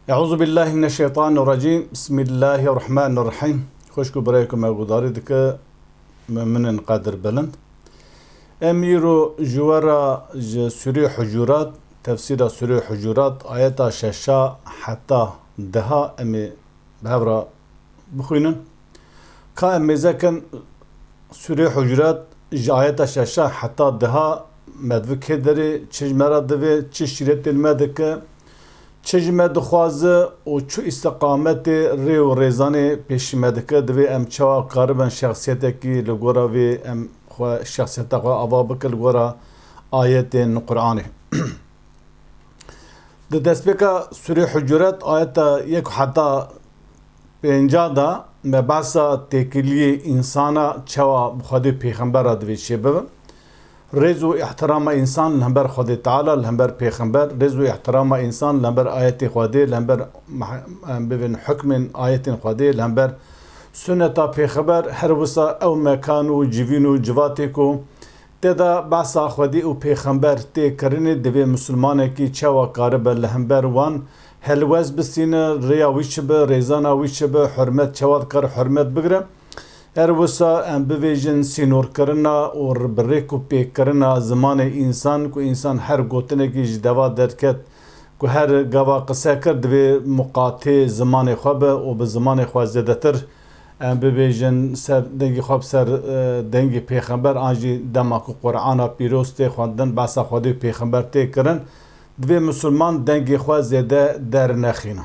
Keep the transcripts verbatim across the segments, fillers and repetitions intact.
Euzu billahi mineşşeytanirracîm. Bismillahirrahmanirrahîm. Xwişk û birayê ku me guhdarî dike, muminin qedir bilind. Em îro ji we re ji Sûrê Hucurat, tefsîra Sûrê Hucurat, ayeta şeşa heta deha em ê bi hev re bixwînin. Ka em mêze kin, Sûrê Hucurat ji ayeta şeşa heta deha me divê kê derê, çi ji me re divê, çi şîretên me dike, çi ji me dixwaze û çi îstiqametê rê û rêzanê pêşî me dike, divê em çawa karibin şexsiyetekî li gora vê em xwe, şexsiyeta xwe ava bikin li gora ayetên Qur'anê. Di destpêka Sûrê Hucurat ayeta yek heta pênca de me behsa têkiliyê însana çawa bi Xwedê pêxember re divê çêbibe. Rêz û îhtirama însan li hember Xwedê Teala, li hember pêxember, rêz û îhtirama însan li hember ayetê Xwedê, li hember meh-, em bibên hukmên ayetên Xwedê, li hember sunneta pêxember, her wisa ew mekan û civîn û civatê ku tê de behsa Xwedê û pêxember tê kirinê, divê misilmanekî çawa karibe li hember wan helwest bistîne, rêya wî çi be, rêzana wî çi be, hurmet çawa dikare hurmet bigire. Her wisa em bibêjin sînorkirina û bi rêk û pêkkirina zimanê însan, ku însan her gotinekî ji deva derket, ku her gava qise kir, divê muqatê zimanê xwe be û bi zimanê xwe zêdetir, em bibêjin, ser dengê xwe bi ser, e, dengê pêxember an jî dema ku Qur'ana pîroz tê xwendin, behsa Xwedê û pêxember tê kirin, divê misilman dengê xwe zêde dernexîne.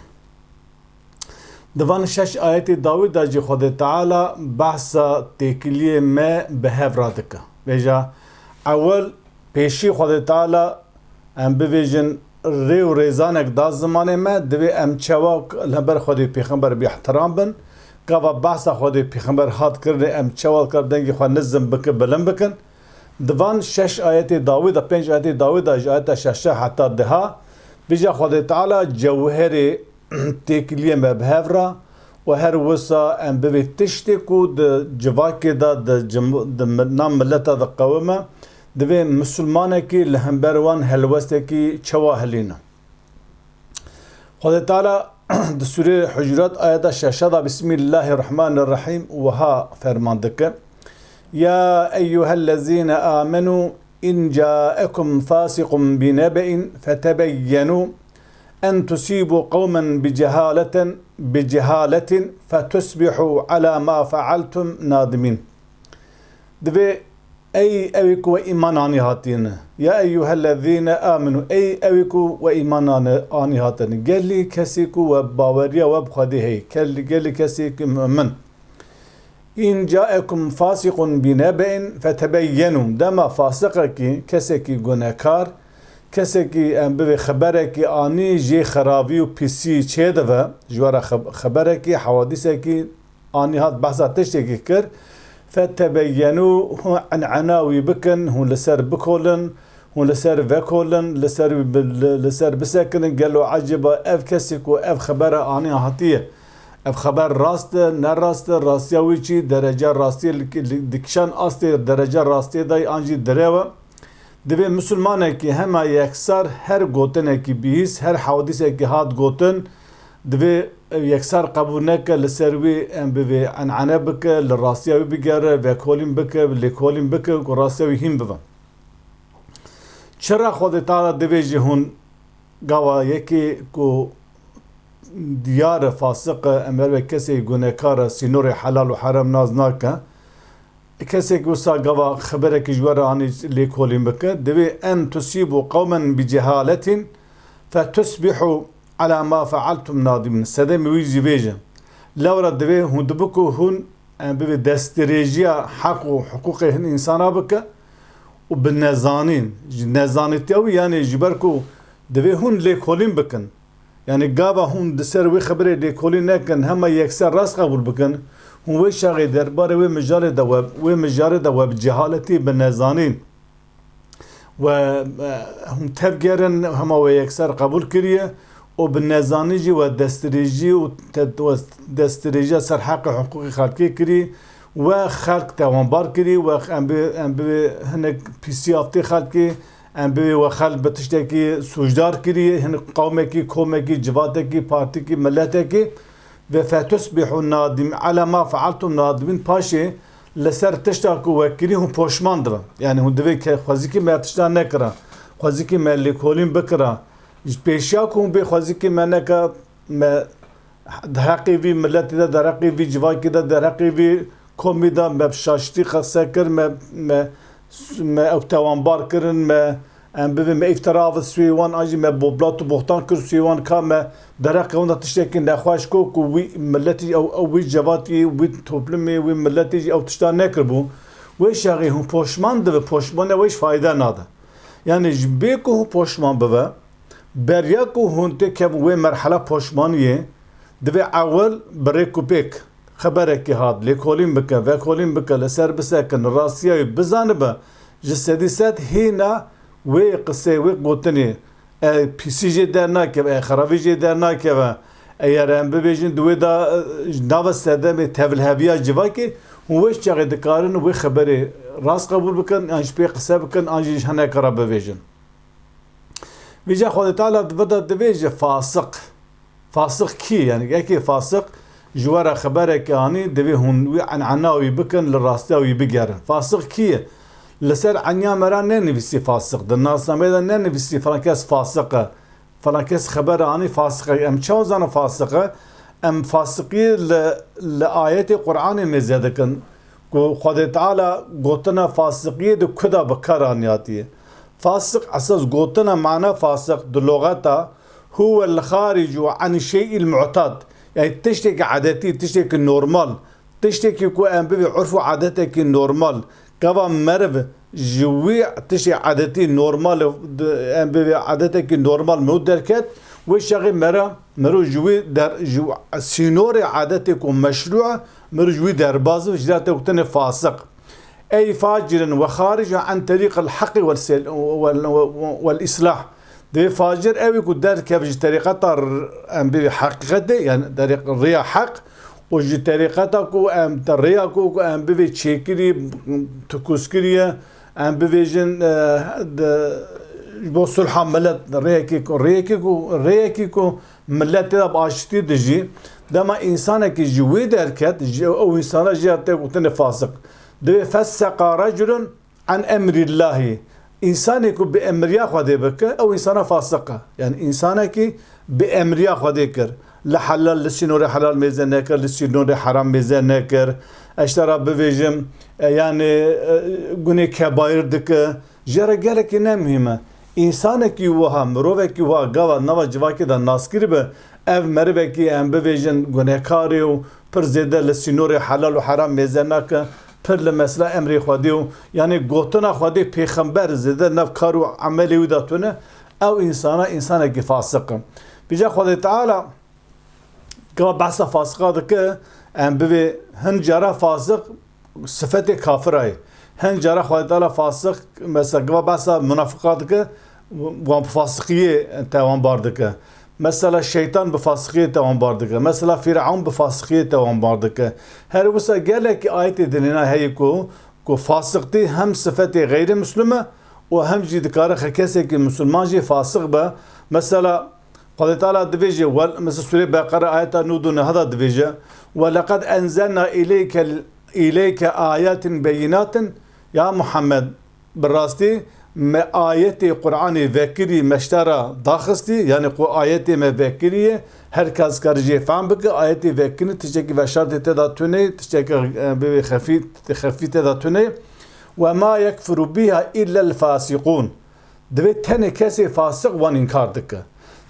Di van şeş ayetê dawî de jî Xwedê Teala behsa têkiliyê me bi hev re dike. Vêca ewil pêşî Xwedê Teala, em bibêjin, rê û rêzanek da zimanê me, divê em çawa li hember Xwedê û Pêxember bi îhtiram bin. Gava behsa Xwedê û Pêxember hat kirinê, em çawa dikar dengê xwe nizm bikin, bilind bikin. Di van şeş ayetê dawî de, pênc ayetê dawî de, ji ayeta şeşa heta deha, vêca Xwedê Teala cewherê têkiliyê me bi hev re û her wisa em bibê tiştê ku di civakê de, di cim-, di mi-, nav mileta de qewime, divê misilmanekî li hember wan helwestekî çawa hilîne. Xwedê Teala di Sûrê Hucurat ayeta şeşa de Bismillahirrahmanirrahîm wiha ferman dike: "Ya eyyuhellezîne amenû in caekum fasiqun binebe'in fetebeyyenû en tusîbû qewmen bi cehaleten, bi cehaletin fetusbihû ala ma fealtum nadimîn." Divê, ey ewî ku we îman anî hatine, ya eyyuhellezîne aminu, ey ewî ku we îman anî, anî hatine, gelî kesî ku we baweriya we bi Xwedê heye, kel-, gelî kesî ku mumin. In caekum fasiqun binebe'in fetebeyyenu. Dema fasiqekî, kesekî gunekar, kesekî em bivê xeberekî anî jê xerabî û pisî çêdive, ji we re xeb-, xeberekî, hewadîsekî anî hat behsa tiştekî kir, fetebeyyenu, hûn en'ena wî bikin, hûn li ser bikolin, hûn li ser vekolin, li ser wî bi-, li, li ser bisekinin, gelo ecêba ev kesî ku ev xebera anî hatiye, ev xeber rast e, ne rast e, rastiya wî çi, dereca rastiyê li, li, dikişan astê dereca rastiyê dayî an jî direw e. Divê misilmanekî hema yeksar her gotinekî bihîst, her hewdîsekî hat gotin, divê ew yeksar qebûl neke, li ser wî em bivê en'ene bike, li rastiya wî bigere, vekolîn bike, lêkolîn bike ku rastiya wî hîn bibe. Çira Xwedê Teala divê ji hûn gava yekê ku diyar e, fasiq e, em her wek kesê gunekar e, sînorê helal û herem nas nake. Kesek wisa gava xeberekî ji we re anî lêkolîn bike, divê en tusîbû qewmen bi cehaletin fetusbihû ala ma fealtum nadimîn. Sedemê wî jî vêje. Lewra divê hûn dibiku hûn, em bibê destdirêjiya heq û hiqûqê hin însana bike û bi nezanîn, ji nezanîtiya wî, yanî ji ber ku divê hûn lêkolîn bikin. Yanî gava hûn di ser wê xeberê lêkolîn nekin, hema yekser rast qebûl bikin, hûn wê çaxê derbarê wê mijarê de we, wê mijarê de we bi cehaletî, bi nezanîn we, e, hûn tevgerin, hema we yekser qebûl kiriye û bi nezanî jî we destdirêjî û te-, we destdirêjiya ser heqê hiqûqê xelkê kirî, we xelk tewanbar kirî, we em bi, em bi hinek pîsî haftê xelkê, Em bivê we xelk bi tiştekî sûcdar kiriye, hin qewmekî, komekî, civatekî, partîkî, miletekî ve fetusbihû nadîmîn, ala ma fealtum nadîmîn, paşê li ser tişta ku we kirî hûn poşman dibin. Yanî hûn divê ke xwezîkî me tişta nekira, xwezîkî me lêkolîn bikira. Ji pêşiya ku hûn bê xwezîkî me neka, me di heqê vî miletê de, di heqê vî civakê de, di heqê vî komî de me bi şaştî qese kir, me, me, me ew tewanbar kirin, me, em bivê me îftira avit sûyê wan, an jî me boblat û boxtan kir sûyê wan, ka me di heqê wan de tiştekî nexweş got ku wî miletî, ew, ew wî cevatî, wî toplumê, wî miletî jî ew tişta nekiribû. Wê şexê hûn poşman dibe, poşmaniya wê jî fayde nade. Yanî ji bê ku hûn poşman bibe, beriya ku hûn têkevin wê merhela poşmaniyê, divê ewil bi rêk û pêk xeberekî hat, lêkolîn bike, vekolîn bike, li ser bisekin, rastiya wî bizanibe, ji sedî sed hêna wê qisê, wê gotinê, e, pîsî jê dernakeve, e, xerabî jê dernakeve. Eger em bibêjin di wê de, e, nava sedemê tevlheviya civakê, hûn wê çaxê dikarin wê xeberê rast qebûl bikin, an ji pê qise bikin, an jî ji hineke re bibêjin. Vêca Xwedê Teala di vir de divêje fasiq. Fasiq kî ye? Yanî yekê fasiq ji we re xeberekê anî, divê hûn wî en'ena wî bikin, li rastiya wî bigerin. Fasiq kî ye? Li ser eniya me re nenivîsî fasiq. Di nasnameyê de nenivîsî filan kes fasiq e. Filan kes xeber anî fasiq e. Em çawa zanin fasiq e? Em fasiqiyê li, li ayetê Qur'anê mêze dikin. Ku Xwedê Teala gotina fasiqiyê di ku de bi kar aniyatiye. Fasiq esas gotina mana fasiq di logeta huwel xaricu an şey'il mu'tad. Yani tiştekî edetî, tiştekî normal, tiştekî ku em bivê urf û adetekî normal, gava meriv ji wî tiştê edetî normal, em bivê adetekî normal meriv derket, wê şexê mera, meriv ji wî der, ji sînorê adetê ku meşrû e, meriv ji wî derbaz be, ji dê te gotinê fasiq. Ey facirin we xaric an terîqil heqî wel sel-, wel, wel, wel îslah. Divê facir ew ê ku derkeve ji terîqeta r-, em bivê heqîqetê, yani terîq-, riya heq, û ji terîqeta ku em, te rêya ku, ku em bivê çêkirî, tikûzkirî ye, em bivêjin, e, de, ji bo sulha milet, rêyekê ku, rêyekê ku, rêyekî ku milet tê de bi aştî dijî, dema însanekî ji wê derket, ji, ew însana jê re tê gotinê fasiq. Divê fesseqa reculun an emrillahî. Însanê ku bi emriya Xwedê bike, ew însana fasiq e. Yani însanekî bi emriya Xwedê kir. Li helal, li sînorê helal mêze nekir, li sînorê heram mêze nekir. Eştera bivêjim, e, yani, e, gunê kebaîr dike. Jê re gelekî ne muhîm e. Însanekî wiha, mirovekî wiha gava nava civakê de naskirî be, ev merivekî em bivêjin gunekarê û pir zêde li sînorê helal û heram mêze nake, pir li mesela emrê Xwedê û, yanî gotina Xwedê, pêxember zêde nav kar û emelê wî de tune, ew însana, însanekî fasiq e. Vêca Xwedê Teala gava behsa fasiqa dike, em bivê hin cara fasiq sifetê kafira ye. Hin cara Xwedê Teala fasiq, mesela gava behsa munafiqa dike, wan bi fasiqiyê tewanbar dike. Mesela şeytan bi fasiqiyê tewanbar dike. Mesela Fîrewn bi fasiqiyê tewanbar dike. Her wisa gelekî ayetê dinêna heye ku, ku fasiqtî hem sifetê xeyrê mislum e û hem jî dikare xwe kesekî misilman jî fasiq be. Mesela Xwedê Teala divêje, wel, mesela Sûrê Beqere ayeta nod û neh de divêje, "Ve leqed enzelna ileyke, ileyke ayatin beyinatin", ya Muhammed, bi rastî me ayetê Qur'anê vekirî, me ji te re daxistî, yani ku ayetê me vekirî ye, her kes kar jê fehm bike, ayetê vekirî tiştekî veşartê te de tune ye, tiştekî, e, bivê xefî, xefî te de tune ye. "Ve ma yekfuru biha illel fasiqûn." Divê tenê kesê fasiq wan înkar dike.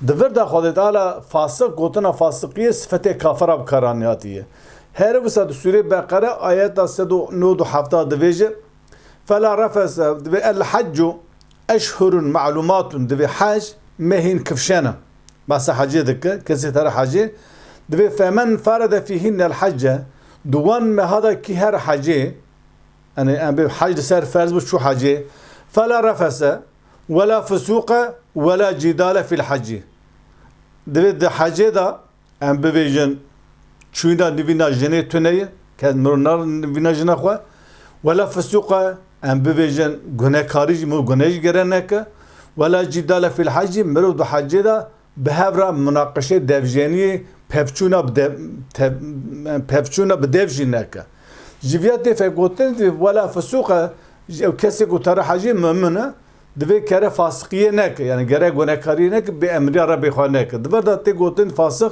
Di vir de Xwedê Teala fasiq, gotina fasiqiyê sifetê kafira bi kar aniyatiye. Her wisa di Sûrê Beqere ayeta sed û nod û heft divêje, "Fela refese", divê, "El heccu eşhurun ma'lumatun", divê hec mehên kifşen e. Behsa hecê dike, kesê tere hecê. Divê, "Femen ferede fîhinnel hecce", di wan meha de kî her hecê, yani em bê hec li ser ferz bû, çû hecê. "Fela refese, wela fusuqe, wela cidale fil hecci." Divê di hecê de em bivêjin, çûyîna nivîna jinê tune ye, kes mirov nare nivîna jina xwe. Wela fusuqe, em bibêjin gunekarî jî, mirov gune jî gere neke. Wela cîdale fîl hec jî, mirov di hecê de bi hev re munaqeşê devjeniyê, pevçûna bi dev-, tev-, pevçûna bi dev jî neke. Ji viya tê fegotin, wela fisûq e, ew kesê ku tera hecê mumin e, divê kere fasiqiyê neke, yani gere gunekariyê neke, bi emriya Rebê xwe neke. Di vir de tê gotin fasiq,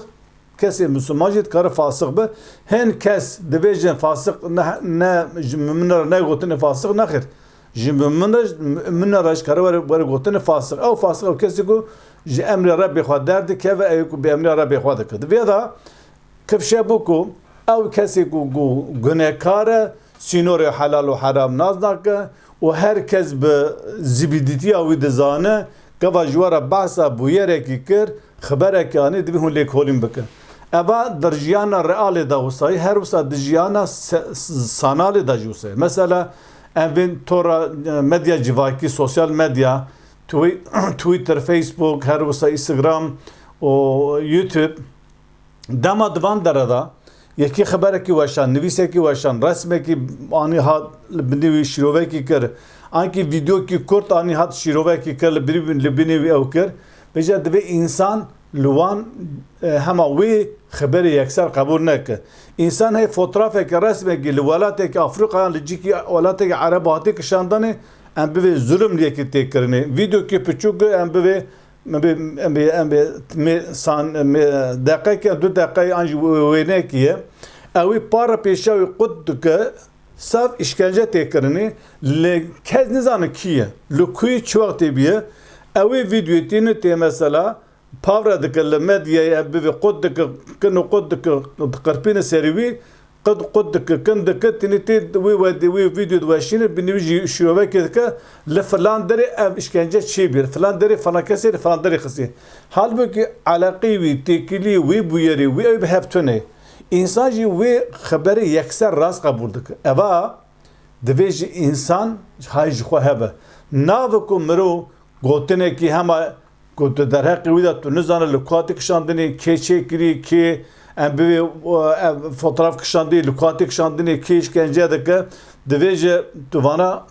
kesê misilman jî dikare fasiq be. Hin kes dibêjin fasiq ne, ne, ji mumin re negotinê fasiq, nexêr. Ji mumin re, mumin re ji kare were, were gotinê fasiq. Ew fasiq ew kesê ku ji emrê Rebê xwe derdikeve, ew ku bi emriya Rebê xwe dike. Di vê de kifşe bû ku ew kesê ku, ku gunekar e, sînorê helal û heram nas nake û her kes bi zibîdîtiya wî dizane, gava ji we re behsa bûyerekî kir, xiberekî anî, divê hûn lêkolîn bikin. Eva di jiyana realê de wisa ye, her wisa di jiyana se-, sanalê de jî wisa ye. Mesela, em vên tora, e, medya civakî, sosyal medya, Twi-, Twitter, Facebook, her wisa Instagram û YouTube, dema di van dere de yekî xeberekî weşan, nivîsekî weşan, resmekî anî hat li binê wî şîrovekî kir, ankî vîdeokî kurt anî hat şîrovekî kir, li binî, li binê wî ew kir. Vêca divê însan li wan, e, hema wê xeberê yekser qebûl neke. Însan hey fotoğrafekî, resmekî li welatekî Afrîka yan li cîkî welatekî Ereba hatî kişandanê, em bivê zulm li yekî tê kirinê. Vîdeokî piçûk em bivê Em bê, em bê, em bê, mê san-, mê deqekê, du deqeyê an jî wê-, wênekî ye. Ew ê para pêşiya wî qut dike, saf îşkence tê kirinê, lê kes nizane kî ye, li ku ye, çi wextê bûye. Ew ê vîdyoyê tîne tê mesela, pavre dike li medyayê, ev bivê qut dike, kin û qut dike, diqirpîne serê wî, Qid qut dike, kin dike, tinê tê wê wedê, wê vîdeo diweşîne, binê wî jî şîrovekê dike, li filan derê ev îşkence çêbûye, li filan derê filan kesê li filan derê xistî. Halbûkî eleqî wî, têkilî wî, bûyerê wî, ew bi hev tune. Însan jî wê xeberê yekser rast qebûl dike. Eva divê ji însan hay ji xwe hebe. Nabe ku mirov gotinekî hema Ku tu derheqê wî de tu nizane li ku hatî kişandinê, kê çêkirî, kê em bivê, ev fotoğraf kişandî, li ku hatî kişandinê, kê îşkence dike, divê ji tu vana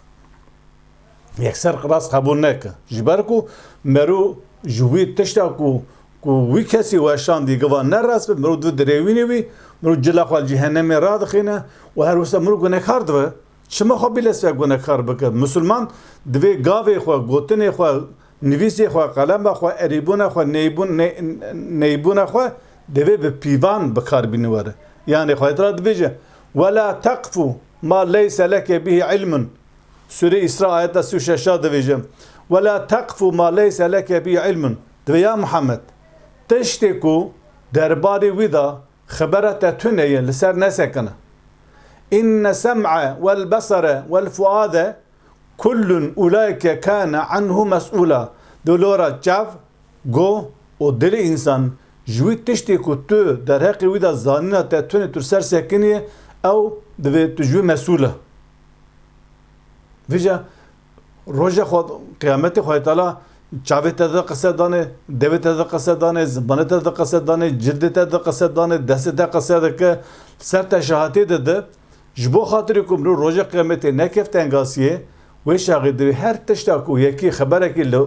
yekser rast qebûl neke. Ji ber ku mero ji wî tişta ku, ku wî kesî weşandî giva ne rast be, mero divê dirêwînê wî, mero cila xwe li cehennemê radixîne û her wisa mero gunekar dibe. Çima xwe bilesiya gunekar bike? Misilman divê gavê xwe, gotinê xwe, nivîsê xwe, qelema xwe, erîbûna xwe, neybûn-, ne-, neybûna xwe divê bi pîvan bi kar bîne were. Yanî Xwedê Teala dibêje, "Wela teqfu ma leyse leke bihî ilmun." Sûrê Îsra ayeta sî û şeş a dibêje, "Wela teqfu ma leyse leke bihî ilmun." Divê ya Muhammed, tiştê ku derbarê wî de xebera te tune ye, li ser nesekine. "Inne sem'e wel besare wel fuade kullun ulaike kane anhu mes'ula." Dilora çav, go û dilê însan ji wî tiştê ku tu derheqê wî de zanîna te tune tu li ser sekiniye, ew divê tu ji wî mesûl e. Vêca roja xwe, qiyametê Xwedê Teala çavê te de qise danê, devê te de qise danê, zimanê te de qise danê, cildê te de qise danê, destê te qise dike, ser te şehatê dide. Ji bo xatirê ku mirov roja qiyametê nekef tengasiyê, wê şaxê divê her tişta ku yekî xeberekî li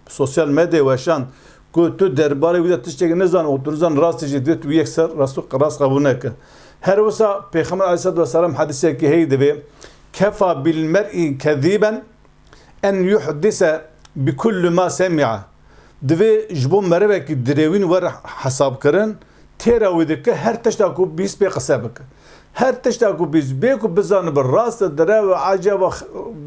sosyal medyayê weşan ku tu derbarê wî de tiştekî nizan û tu nizan rastî jî divê tu wî yekser rast û rast qebûl neke. Her wisa Pêxember aleyhisselatu vesselam hedîsekî heyî divê, "Kefa bil mer'i kezîben en yuhdise bi kulli ma semi'a." Divê ji bo merivekî dirêwîn were hesabkirin, têra wî dike her tişta ku bîst pê qise bike. Her tişta ku bîst bê ku bizanibe rast e, direw e, eceba,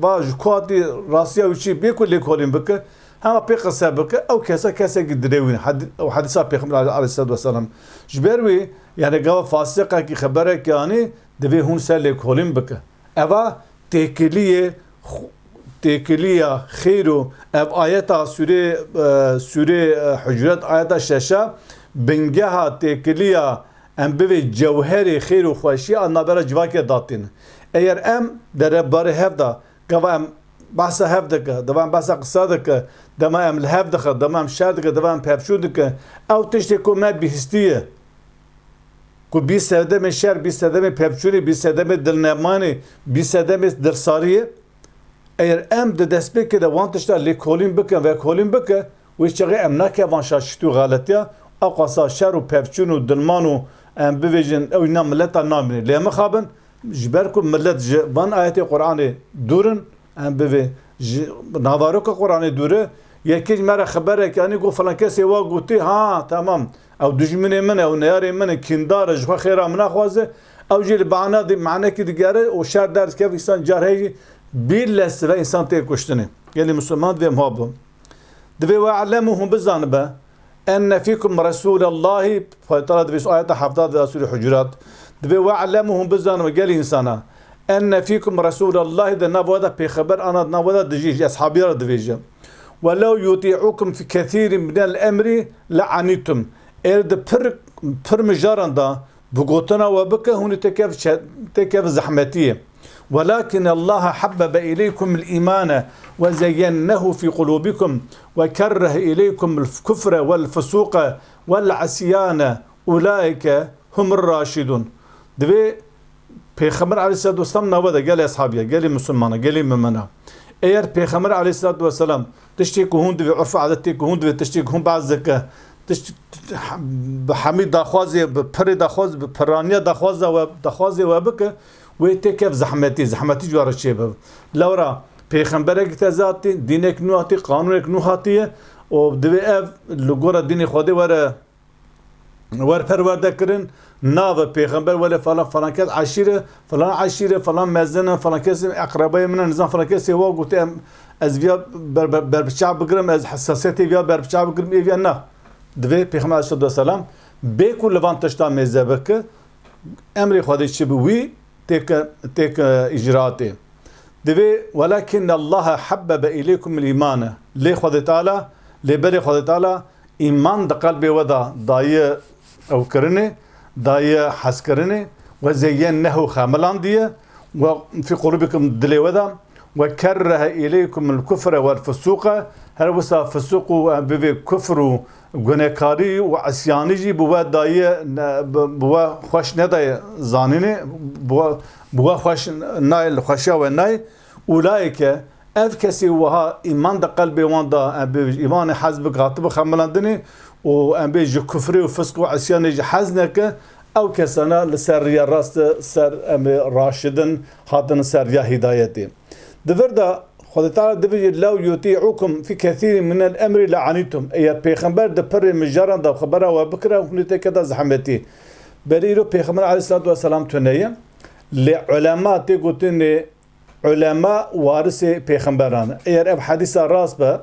va ji ku hatî, rastiya wî çi, bê ku lêkolîn bike, hema pê qise bike, ew kesa kesekî dirêwîn. Hedi-, ew hedîsa Pêxember ale-, aleyhisselatu vesselam. Ji ber wî, yani gava fasiqekî xeberekî anî, divê hûn ser lêkolîn bike. Eva têkiliyê xu-, têkiliya xêr û ev ayeta sûrê, e, sûrê, e, Hucuret ayeta şeş a bingeha têkiliya em bivê cewherê xêr û xweşî a navbera civakê datîne. Eger em derbarê hev de, gava em behsa hev dike, dema em behsa qisa dike, dema em li hev dixe, dema em şer dike, dema em pevçûn dike, ew tiştê ku me bihîstiye. Ku bî sedemê şer, bî sedemê pevçûnê, bî sedemê dilnemanê, bî sedemê dilsariyê, Eger em di destpêkê de wan tişta lêkolîn bikin, vekolîn bike, wê çaxê em nakevan şaşîtî û xeletiya, ewqasa şer û pevçûn û dilman û em bivêjin, ew îna mileta namîne. Lê mixabin, ji ber ku milet ji van ayetê Qur'anê dûr in, em bivê ji navaroka Qur'anê dûr e, yekê ji me re xeberek anî, got, filan kesê wa gotî, ha, temam, ew dijminê min e, ew neyarê min e, kîndar e, ji xwe xêra min naxwaze, ew jî li bana di-, manekî digere û şer derdikeve, însan car heye jî bî lesive însan tê kuştinê. Gelî Misliman divê em ha bibin. Divê we elemu hûn bizanibe, enne fîkum Resûlallahî, Xwedê Teala divê ayeta hefta di Sûrê Hucurat, divê we elemu hûn bizanibe gelî însana, enne fîkum Resûlallahî, di nav we de pêxeber ana, di nav we de dijî, ji eshabiya re divêje. Welew yutî'ûkum fî kesîrin minel emrî le'anîtum. Êr di pir, pir mijaran da bi gotina we bike, hûn ê têkev çe-, têkev zehmetiyê. Welakin Allaha hebbebe ileykumul îmane ve zeyyennehu fî qulûbikum ve kerrehe ileykumul kufre vel fusûqe vel isyane ulaike humur raşidun. Divê Pêxember aleyhisselatu vesselam nava de gelê eshabiya, gelê Musulmana, gelê mimena. Eger Pêxember aleyhisselatu vesselam tiştê ku hûn divê, urf û adetê ku hûn divê, tiştê ku hûn behs dike, tişt-, bi hemî daxwazê, bi pirê daxwaz, bi piraniya daxwaza we, daxwazê we bike, wê têkev zehmetî, zehmetî ji we re çêbe. Lewra Pêxemberekî teze hatî, dînek nû hatî, qanûnek nû hatiye û divê ev li gora dînê Xwedê were wer perwerde kirin, nave pêxember wele falan, falan kes eşîre, falan eşîre, falan mezin e, falan kes eqrebayê min e, nizam falan kesê wa gote em, ez viya ber, ber, berbiçav bigirim, ez hesasiyetê viya berbiçav bigirim, ê viya na. Divê Pêxember aleyhisselatu vesselam bê ku li van tişta mêze bike, emrê Xwedê çi bi wî têke, têke îcraatê. Divê, welakin Allaha hebbebe ileykumul îmane. Lê Xwedê Teala, lê belê Xwedê Teala Îman di qelbê we de daye ewkirinê, daye hezkirinê, we zeyyennehu xemilandiye, we fî qulûbikum dilê we de, we kerrehe îleykumul kufre wel fusuqe, her wisa fusuq û em bivê kufr û gunekarî û isyanî jî bi we daye ne-, bi, bi we xweş nedaye zanînê, bi we, bi we xweş nayê, li xweşiya we nayê. Ulaike, ev kesê wiha îman di qelbê wan de, em bê îmanê hez bik, hatibi xemilandinê û em bê ji kufrê û fisk û isyanê jî hez neke, ew kesana li ser riya rast e, ser em bê raşidin, hatin ser riya hîdayetê. Di vir de Xwedê Teala dibêje, "Lew yutî'ûkum fî kesîrin minel emrî le'anîtum." Eger pêxember di pirê mijaran de xebera we bikira, hûn ê têkeda zehmetî. Belê îro pêxember aleyhisselatu vesselam tune ye. Lê ulema tê gotinê Ulema warisê pêxemberan e. Eger ev hedîsa rast be,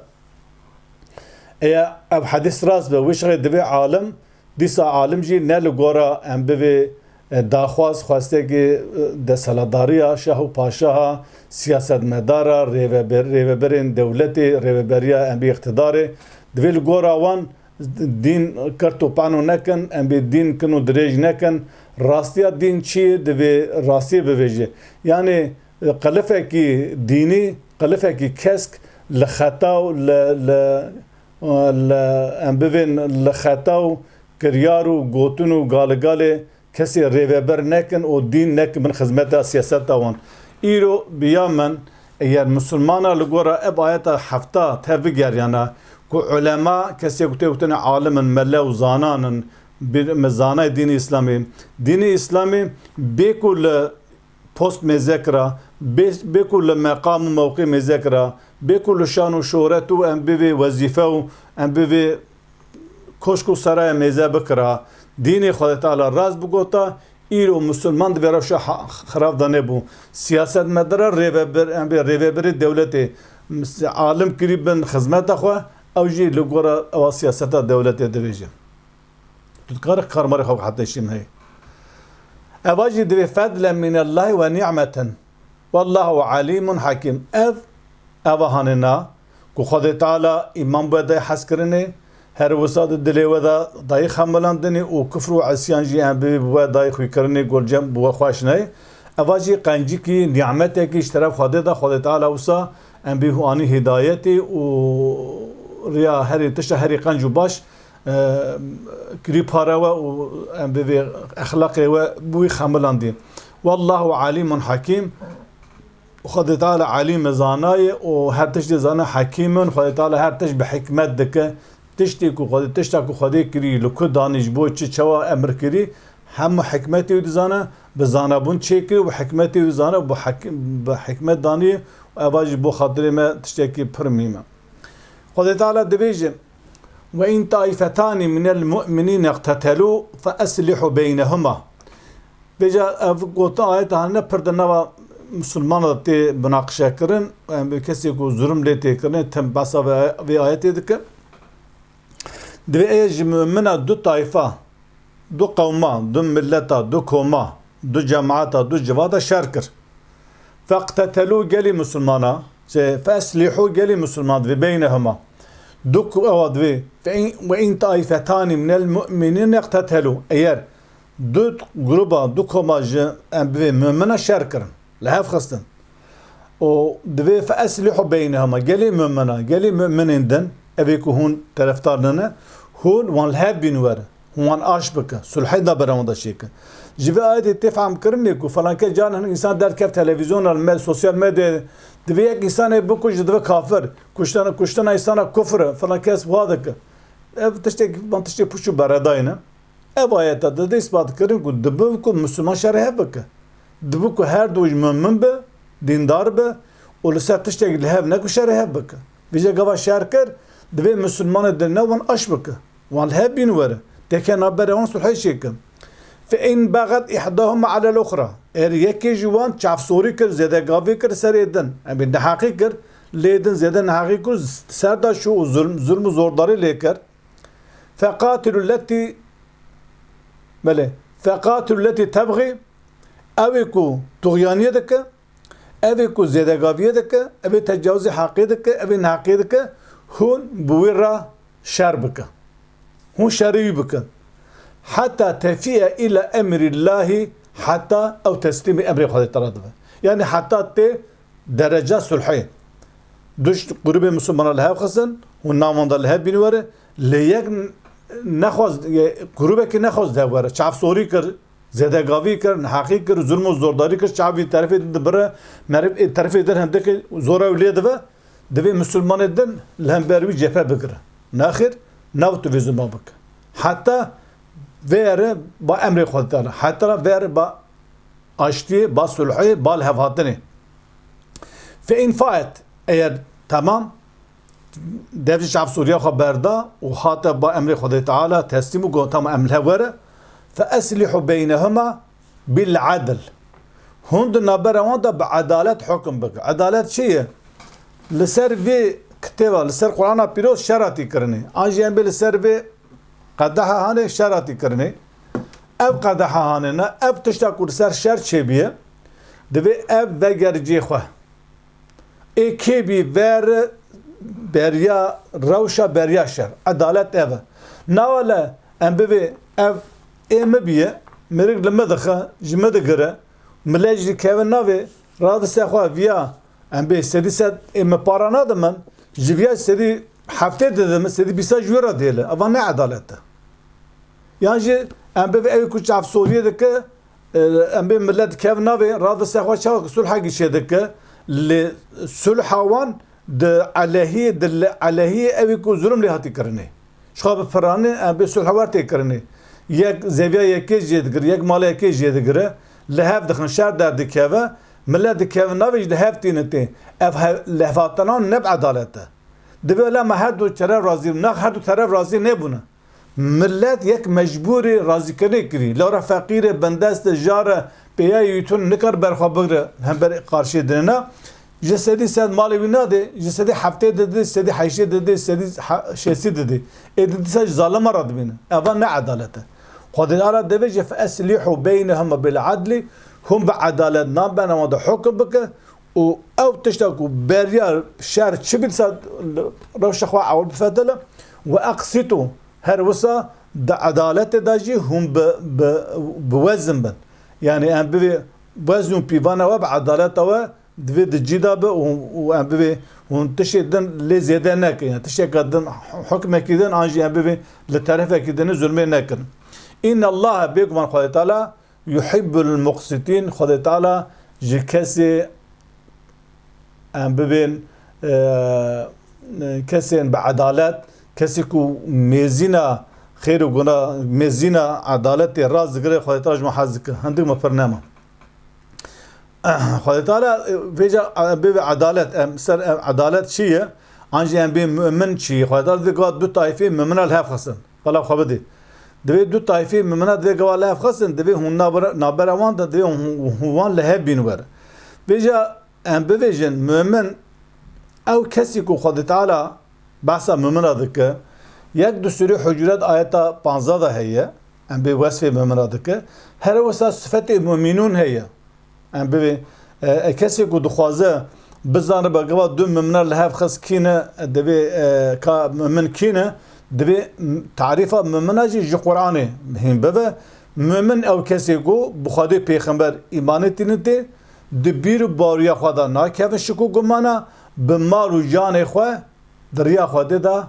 eger ev hedîs rast be, wê çaxê divê alim, dîsa alim jî ne li gora em bivê, e, daxwaz, xwestekê, e, desthilatdariya, şah û paşaha, siyasetmedara, rêveber-, rêveberên dewletê, rêveberiya em bê îqtidarê, divê li gora wan dîn kirt û pano nekin, em bê dîn kin û dirêj nekin. Rastiya dîn çi ye? Divê rastiyê bivêje. Yanê, qilifekî dînî, qilifekî kesk li xeta û li, li, li, em bivên li xeta û kiryar û gotin û galigalê kesê rêveber nekin û dîn nekin bin xizmeta siyaseta wan. Îro bi ya min, eger misilmana li gora ev ayeta hefta tev bigeriyana ku ulema kesê ku tê witine alim in, mele û zanan in, bir, me zanay dînê Îslamê. Dînê Îslamê bê ku li post mêze kira, bê, bê ku li meqam û mewqî mêze kira, bê ku li şan û şohret û em bivê wezîfe û em bivê koşk û seraya mêze bikira, dînê Xwedê Teala rast bigota, îro musulman di vê rewşa ha-, xirab de nebû. Siyasetmedara rêvebir, em bê rêvebirê dewletê, mis-, alim kirî bin xizmeta xwe, ew jî li gora ewa siyaseta dewletê divêje. Tu dikare karmarê xwe heta şîm hey. Eva jî divê fedlen minellahî ve ni'meten. Wallahu alimun hakim. Ev, eva hanê na, ku Xwedê Teala îman bi we dayê hezkirinê, her wisa di dilê we de dayê xemilandinê û kufr û isyan jî em bê bi we dayê xwîkirinê, gulcem bi we xweş neyê. Eva jî qencikî, nîmetekî ji teref Xwedê de, Xwedê Teala wisa em bê anî hidayetê û riya herî tişta herî qenc û baş, e, kirî para we û em bivê exlaqê we bi wî xemilandî. Wallahu alimun hakim. Xwedê Teala Elîm e, zana ye û her tiştê zana, Hekîm in. Xwedê Teala her tişt bi hikmet dike. Tiştê ku Xwedê, tişta ku Xwedê kirî, li ku danî, ji bo çi, çawa emir kirî, hemû hikmetê wî dizane, bi zanabûn çêkirî û bi hikmetê wî dizane, bi hik-, bi hikmet danî û eva jî bo xatirê me tiştekî pir mihîm e. Xwedê Teala dibêje, "Ve in taîfetanî minel mu'minîne iqtetelû fe eslihû beynehuma." Vêca ev gotin ayet hanine pir di nava Musulmana de tê binaqişe kirin. Em bi kesê ku zulm lê tê kirin, tim behsa vê, vê ayetê dike. Divê eya ji mumina du tayfa, du qewma, du milleta, du koma, du cemaata, du civata şer kir. Feqtetelû, gelî Musulmana, şey, feeslihû, gelî Musulman divê beynehuma. Du ku-, ewa divê, fe in, ve in taîfetanî minel mu'minîn iqtetelû. Eger du gruba, du koma ji em bivê mumina şer kirin, li hev xistin. Û divê feeslihû beynehuma, gelî mumina, gelî muminên din, evê ku hûn terefdar nine, hûn wan li hev bîn were, hûn wan aş bike, sulhê navbera wan de çêke. Ji vê ayetê tê fehmkirinê ku falan kes, caran hin însan derkev televizyona, li me-, sosyal medyayê, divê yek însanê bikuj, divê kafir, kuştena, kuştena însana kufr e, falan kes wiha dike. Ev tiştek, van tiştê pûç û beredayî ne. Ev ayeta dide îsbat kirin ku dibi ku Musulman şerê hev bike. Dibi ku her du ji mumin be, dîndar be û li ser tiştekî li hev ne ku şerê hev bike. Vêca gava şer kir, divê Musulmanê din ne wan aş bike. Wan li hev bîn were. Têke navbera wan sulhê çêke. Fe in beget îhdahuma alel uxra. Eger yekê ji wan çavsorî kir, zêdegavî kir serê din, em bê neheqî kir, lê din zêde neheqî kir, ser da çû û zulm, zulm û zordarî lê kir. Feqatilû letî, belê, feqatilû letî tebxî, ew ê ku tuxyaniyê dike, ev ê ku zêdegaviyê dike, ev ê tecawizê heqê dike, ev ê neheqê dike, hûn bi wî re şer bikin. Hûn şerê wî bikin. Heta tefîe îla emrîllahî, heta ew teslîmî emrê Xwedê Teala dibe. Yanî heta tê dereca sulhê. Du grûbê Musulmana li hev xistin, hûn navanda li hev bîn were, lê yek nexwaz, grûbekî nexwaz li hev were. Çavsorî kir, zêdegavî kir, neheqî kir, zulm û zordarî kir, çav vî terefê din dibire, meriv ê terefê din hindikê zora wî lê dibe, divê Musulmanê din li hember wî cephe bigire. Nexêr, nav tu vê zulma bike. Heta vêre ba emrê Xwedê Teala. Heta vêre ba aştiyê, ba sulhê, ba lihevhatinê. Fe in faet, eger temam, dev ji çavsoriya xwe berda û hate ba emrê Xwedê Teala teslîm û got, "Tamam, em li hev were." Fe eslîhû beynehuma bil adl. Hûn di navbera wan de bi edalet hukm bike. Edalet çi ye? Li ser vê kitêba, li ser Qur'ana Pîroz şer hatî kirinê. An jî em bê li ser vê qedeha hanê şer hatî kirinê. Ev qedeha hanê ne, ev tişta ku li ser şer çêbûye, divê ev veger cê xwe. Ê kê bî ver beriya, rewşa beriya şer. Edalet ev e. Nawale em bivê ev ê min bîye, mirik li min dixe, ji min digire, millet jî dikeve navê, radise xwe viya, em bê sedî sed ê min para nade min, ji viya sedî heftê dide min, sedî bîsta ji wê re dihêle. Eva ne edalet e. Yan jî em bivê ew ku çavsoriyê dike, e, em bê millet dikeve navê, radise xwe çawa ku sulhekî çêdike, lê sulha wan di elehî, di li elehî ew ê ku zulm lê hatî kirinê. Ji xwe bi piranî em bê sulha wer tê kirinê. Yek zeviya yekê jê digire, yek mala yekê jê digire, li hev dixin, şer derdikeve, millet dikeve navê jî li hev tîne tê. Ev he-, lihevhatinan ne bi edalet e. Divê lema her du teref razî bin. Nax, her du teref razî nebûne. Millet yek mecbûrî razîkirinê kirî. Lewra feqîrê, bindest e, jar e, pêya yê tune nikar ber xwe bigire hember qarşiyê dinê ne. Ji sedî sed malê wî nade, ji sedî heftê dide, sedî heştê dide, sedî şêstî dide. Ê di dîsa ji zalima re dibîne. Eva ne edalet e. Xwedê Teala divê jî fe eslîhû beynehuma bil adlî, hûn bi edalet navbera wan de hukm bike. Û ew tişta ku beriya şer çi bî, dîsa rewşa xwe ewil bifetile. Ve eqsîtû, her wisa di edaletê de jî hûn bi, bi, bi wezin bin. Yanî em bivê wezn û pîvana we bi edaleta we divê di cî de be û, û em bivê hûn tiştê din lê zêde nekin. Yanî tişteke din hukmekî din an jî em bivê li terefekî din zulmê nekin. Înnallahe, bêguman Xwedê Teala, yuhibbul muqsitîn, Xwedê Teala ji kesê em bibên, e, kesên bi edalet, kesê ku mêzîna xêr û guna, mêzîna edaletê rast digire, Xwedê Teala ji me hez dike. Hindik me pir nema. Xwedê Teala, e, vêca, e, bê ve edalet, em ser, em edalet çi ye? An jî em bê mu'min çi ye? Xwedê Teala divê gava du tayfê mu'mina li hev xistin. Bala xwe bidê. Divê du tayfê mu'mina divê gava li hev xistin, divê hûn nabera, nabera wan de, divê hûn, hûn wan li hev bîn wer. Vêca em bivêjin, mu'min, ew kesî ku Xwedê Teala behsa mumina dike, yek di Sûrê Hucurat ayeta panzdeh de heye, em bê wesfê mumina dike, here wisa sifetê mumînûn heye. Em bivê, e, e, kesê ku dixwaze bizanibe gava du mumina li hev xist kî ne, divê, e, ka mumin kî ne, divê m-, tarîfa mumina jî ji Qur'anê hîn bibe. Mumin ew kesê ku bi Xwedê pêxember îmanê tînin tê, di bîr û bawiya xwe de nakevin şik û gumana, bi mal û canê xwe di riya Xwedê de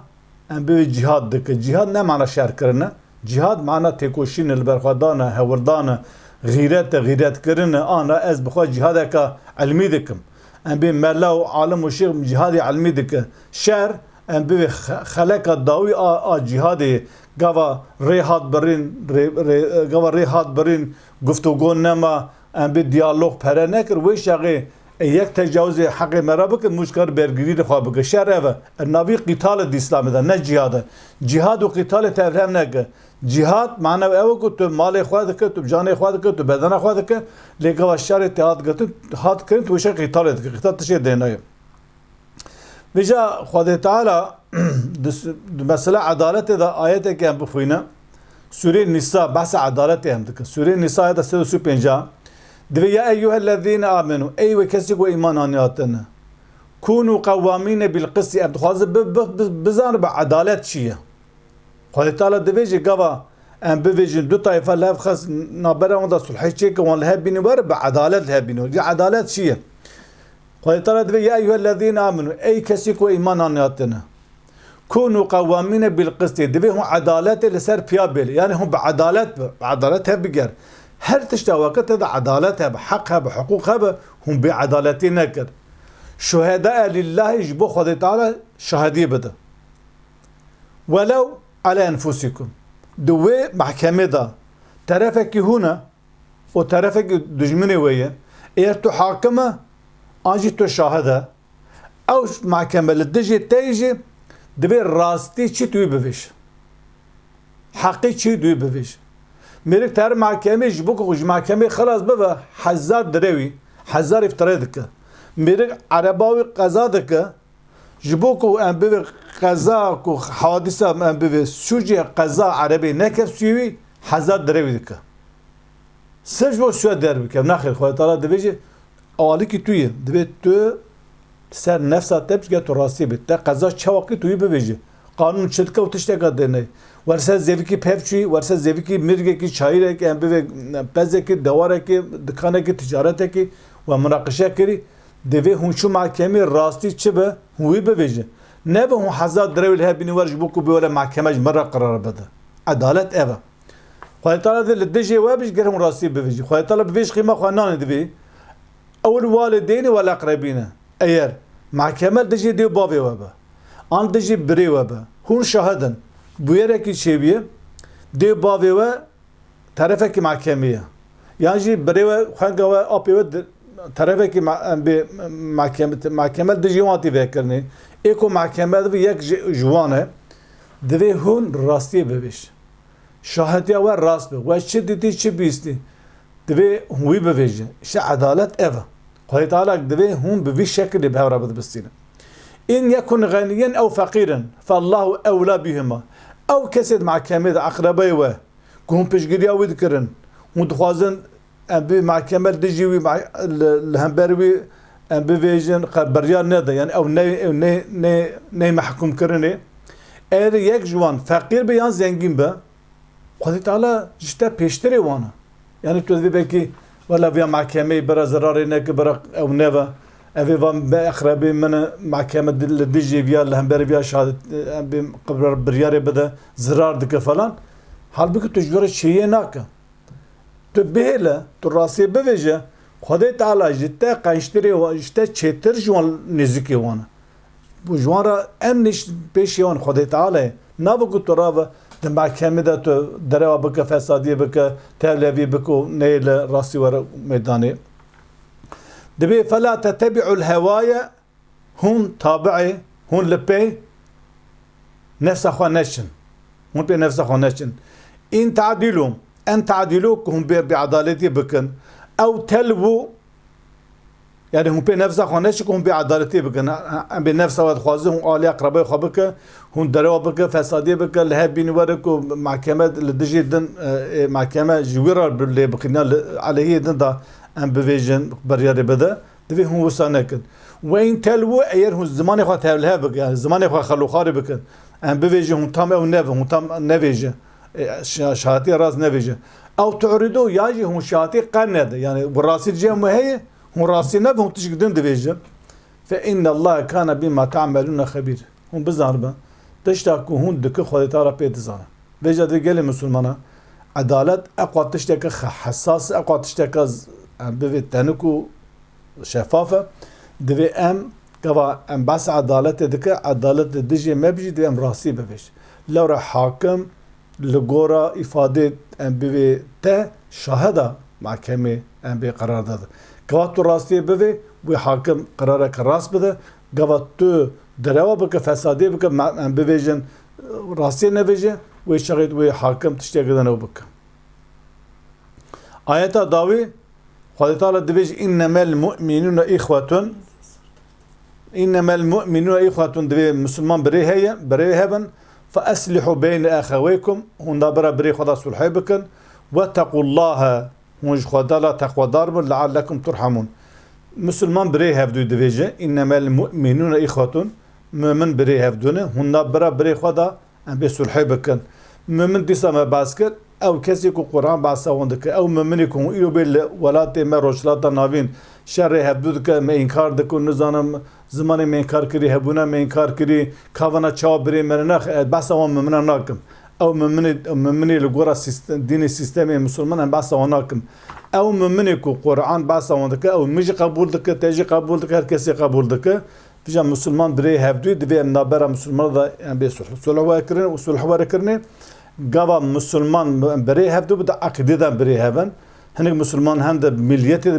em bivê cîhad dike. Cîhad ne mana şer kirin e. Cîhad mana têkoşîn e, li ber xwe dan e, hewldan e, xîret e, xîretkirin e. Ana ez bi xwe cîhadeka ilmî dikim. Em bê mela û alim û şêx cîhadê ilmî dike. Şer, em bivê xe-, xeleka dawî a, a cîhadê gava rê hat birîn, rê, rê, gava rê hat birîn, guftûgo nema, em bê diyalog pere nekir, wê şexê, e, yek tecawizê heqê me re bikin, mûçkar bergirî li xwe bike. Şer ev e. E, navî qîtal e di Îslamê de, ne cîhad e. Cîhad û qîtalê tevlihev neke. Cîhad, mana ew e ku tu malê xwe dike, tu canê xwe dike, tu bedena xwe dike, lê gava şerê te hat girtin, hat kirin, tu wê şer qîtalê dike. Qîtal tiştê dênaye. Vêca Xwedê Teala di s-, di mesela edaletê de ayetekê em bixwîne. Sûrê Nîsa behsa edaletê em dikin. Sûrê Nîsa ayeta sed û sî û pênc, divê, "Ya eyyuhellezîne amenu", ey wê kesî ku îman aniye hatine. "Kûnû qewwamîne bil qistî", em dixwazin bi, bi, bi, bizanibe edalet çi ye. Xwedê Teala divêjê gava em bivêjin du tayfa li hev xist nabera wan de sulhê çêke wan li hev bînin wer, bi edalet li hev bînin wer. Ya edalet çi ye? Xwedê Teala divê, "Ya eyyuhellezîne amenu", ey kesî ku îman aniye hatine. "Kûnû qewwamîne bil qistî", divê hûn edaletê li ser piya bêle. Yani hûn bi edalet bi, bi edalet hev biger. Her tişta weke te de edalet hebe, heq hebe, hiqûq hebe, hûn bê edaletî nekir. "Şuhedâe lillâhi", ji bo Xwedê Teala şahidî bide. "Welew ala enfusikum." Di wê mehkemê de terefekî hûn e û terefekî dijminê we ye. Eger tu hakim e, an jî tu şahid e, ew mehkeme li dijê te yî jî divê rastî çi tu wî bivêj. Heqî çi tu wî bivêj. Mêrik ter mehkemê ji bo ku ji mehkemê xilas bibe, hezar direwî, hezar îftirê dike. Mêrik ereba wî qeza dike, ji bo ku em bivê qeza ku hadîsa em bivê sûcê qeza erebê neke sûyê wî, hezar direwî dike. Sirf ji bo sûya derbike. Naxêr, Xwedê Teala divêje, alikî tu ye. Divê tu ser nefsa te bişkî tu rastî bê. Te qeza çawa kir tu yî bivêje. Qanûn çi dike û tişteka dêne. Wer ser zêvikî pevçûyî, wer ser zêvikî mirgekî, çayîrekî, em bivê pezekî, dewarekî, dikanekî, ticaretekî we munaqişe kirî. Divê hûn çû mehkemê rastî çi be, hûn wî bivêjin. Nebe hûn hezar direwî li hev bînî wer ji bo ku bê were mehkeme ji min re qerar bide. Edalet ev e. Xwedê Teala divê li dijê we bî, ger hûn rastî bivêjî. Xwedê Teala bi vê şixîma xwe nanê divê. Ew li walideyni wel eqrebîne. Eger mehkeme li dijê dê û bavê we be, an dijê birê we be, hûn şahid in. Bûyerekî çêbûye, dê û bavê we terefekî mehkemê ye. Yan jî birê we, xwenga we, apê we di-, terefekî me-, em bê mehkeme, mehkeme li dijî wan tê vekirinê. Ê ku mehkeme divê yek ji, ji wan e, divê hûn rastiyê bibêj. Şahitiya we rast be. We çi dîtî, çi bîstî? Divê hûn wî bivêjin. Îşte edalet ev e. Xwedê Teala divê hûn bi vî şekilê bi hev re bidibistînin. "In yekun ganiyen ew feqîren, fellahu ewla bihima." Ew kesê di mehkemê de eqrebeyê we, ku hûn piştgiriya wî dikirin, hûn dixwazin em bi mehkeme li dijî wî, me-, li, li hember wî em bivêjin, qe biryar nede. Yani ew ne, ew ne, ne, ne mehkûm kirinê. Eger yek ji wan feqîr be yan zengîn be, Xwedê Teala ji te pêştirê wan e. Yani tu divê belkî, wela viya mehkemeyê bira zirarê neke, bira ew neve. Evê van be eqrebê min e, mehkeme di-, li dijê viya, li hemberê viya şahid, em bê qibra biryarê bide, zirar dike falan. Halbûkî tu ji vê re çêyê nake. Tu bihêle, tu rastiyê bivêje, Xwedê Teala ji te qençtirê wan, ji te çêtir ji wan nêzîkê wan e. Ji wan re emnî pêşê wan Xwedê Teala ye. Nave ku tu rave di mehkemê de tu derewa bike, fesadiyê bike, tevlevî bike û neyê li rastî were meydanê. Dibê fela tetebi'ul hewaye, hûn tabi'ê, hûn li pê nefsa xwe neçin. Hûn pê nefsa xwe neçin. In ta'dilu, en ta'dilu, ku hûn bê, bêedaletî bikin. Ew telwu, yani hûn pê nefsa xwe neçin ku hûn bêedaletî bikin. Em bê nefsa we dixwazin, hûn aliya qirabeyê xwe bike, hûn derewa bike, fesadiyê bike, li hev bîn were ku mahkeme li dijî din, e, e, mahkeme ji wî re lê biqîne, li aleyhiyê din da em bivêjin, biryarê bide. Divê hûn wisa nekin. Ve in telwu, eger hûn zimanê xwe tevlihev bikin, yani zimanê xwe xeloxarî bikin, em bivêjin hûn tam ew nevin, hûn tam nevêjin, e, şa-, şahatiya rast nevêjin. Ew tu'ridu, ya jî hûn şahatî qe nede. Yani bi rastî cem we heye, hûn rastî nevin, hûn tişk din divêjin. Fe innallaha kana bima ta'melûne xebîr. Hûn bizanibin, tişta ku hûn dikin Xwedê Teala pê dizane. Vêca divê gelê misilmana edalet eqwa tişteke xe-, hesas, eqwa tişteke z-, em bivê tenik û şefaf e. Divê em, gava em behsa edaletê dike, edalet li dijê me bijî, divê em rastî bivêjin. Lewra hakim li gora îfadê em bivê te şahida mahkemê em bê qerar dade. Gava tu rastiyê bivê, wê hakim qerareke rast bide. Gava tu derewa bike, fesadiyê bike, ma-, em bivêjin, rastiyê nevêje, wê çaxê wê hakim tişteke din ew bike. Ayeta dawî, Xwedê Teala divêje, "Innemel mu'minûne îxwetun." "Innemel mu'minûne îxwetun", divê misilman birê heye, birê hebin. "Fe eslihû beyne exeweykum", hûn da bira birê xwe da sulhê bikin. "Wetequllahe", hûn ji Xwedê Teala teqwedar bin, "leallekum turhamûn". Misilman birê hevdû divêje, "Innemel mu'minûne îxwetun", mumin birê hevdû ne, hûn da bira birê xwe da em bê sulhê bikin. Mumin dîsa me behs kir, ew kesê ku Quran behsa wan dike, ew muminê ku hûn îro bê li welatê me Rojhilata Navîn şerê hevdû dike, me înkar dike û nizanim zimanê me înkar kirî, hebûna me înkar kirî, kavana çawa birê me ne, nax-, ez behsa wan mumina nakim. Ew muminê, muminê li gora sîst-, dînê sîstemê misilman em behsa wan nakim. Ew muminê ku Quran behsa wan dike, ew min jî qebûl dike, te jî qebûl dike, her kesê qebûl dike. Vîja misilman birê hevdûyê divê em nabera misilmana da em bê sulh, sulh were kirin û sulh were kirinê. Gava misilman birê hevdû bi di eqîdê de birê hev in. Hinek misilman hem di miliyetê de